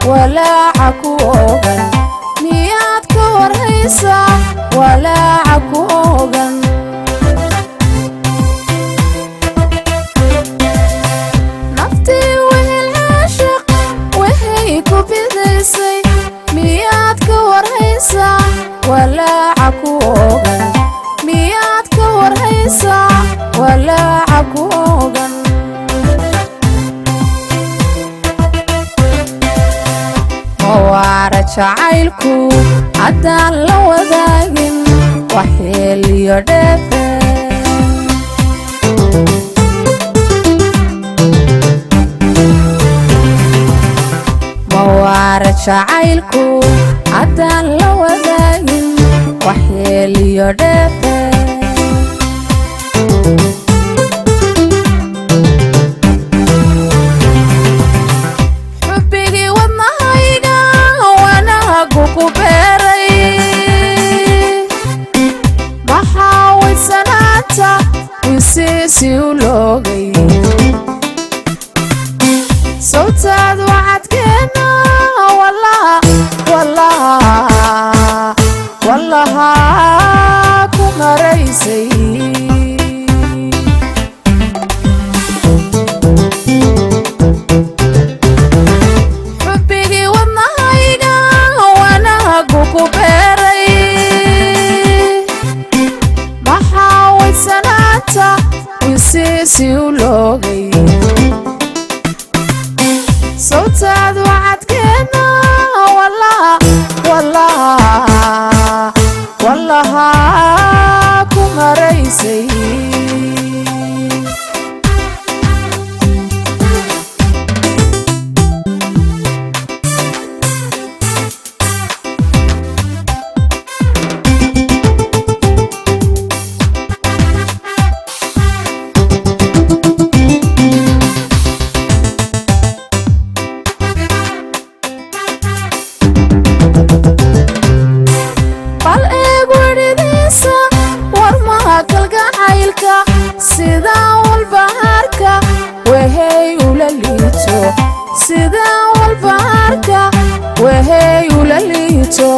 Walaaca ku ogan miyaad ka warhaysaa? Walaaca ku ogan. Naftii wehel caashiq waxay ku bidaysay miyaad ka warhaysaa? Walaaca ku ogan miyaad ka warhaysaa? Walaaca ku ogan. Mawaara jacaylku haddaan la wadaagin waxyeeliyo dheefe. Mawaara jacaylku haddaan la wadaagin waxyeeliyo dheefe. Xubbigii wadnahayga wanaagu ku beeray, maxaa waysanaanta wisiisi u loogay? Sawtaad wacadkeenna wallaha wallaha wallaha ku maraysay. Xubbigii wadnahayga wanaagu ku beeray, maxaa waysanaanta wisiisi u loogay? Sawtaad wacadkeenna wallaha wallaha wallaha ku maraysay. Bal eeg wedhidiisa warmaha kalgacaylka, sidaa walbahaarka wehey ula liito, sidaa walbahaarka wehey ula liito.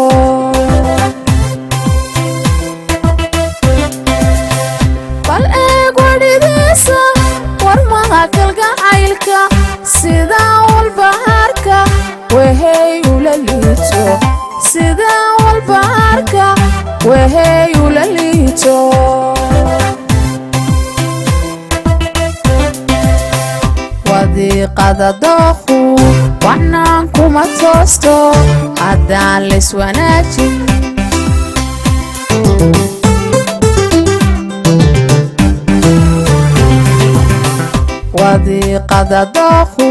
Bal eeg wedhidiisa warmaha kalgacaylka, sidaa walbahaarka wehey ula liito, sidaa walbahaarka wehey ula liito. Wadiiqada dookhu waxnaan kuma toosto haddaan layswanaajin. Wadiiqada dookhu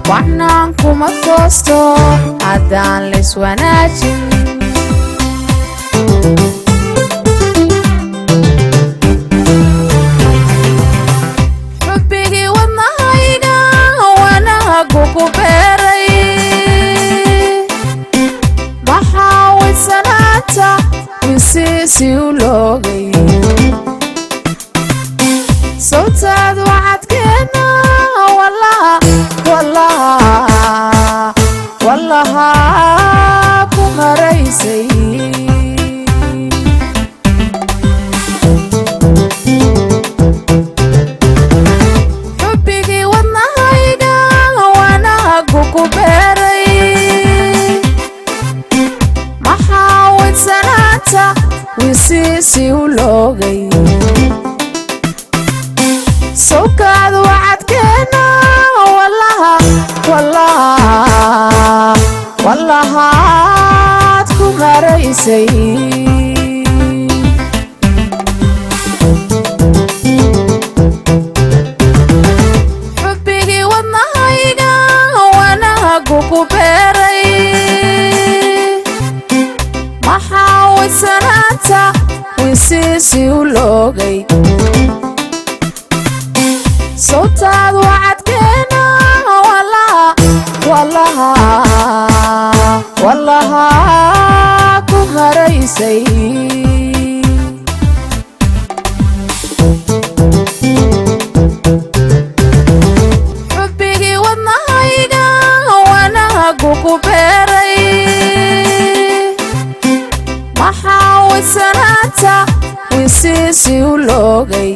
waxnaan kuma toosto haddaan layswanaajin. Xubbigii wadnahayga wanaagu ku beeray, maxaa waysanaanta wisiisi u loogay? Sawtaad wacadkeenna wallaha wallaha wallaha ku maraysay. Xubbigii wadnahayga wanaagu ku beeray, maxaa waysanaanta wisiisi u loogay? Sawkaad wacadkeenna wallaha wallaha wallahaad ku maraysay. Xubbigii wadnahayga wanaagu ku beeray, maxaa waysanaanta wisiisi u loogay? Sawtaad wacadkeenna wallaha wallaha wallaha ku maraysay. Xubbigii wadnahayga. Kugu beeray maxaa waysanaanta winsiisi u loogay?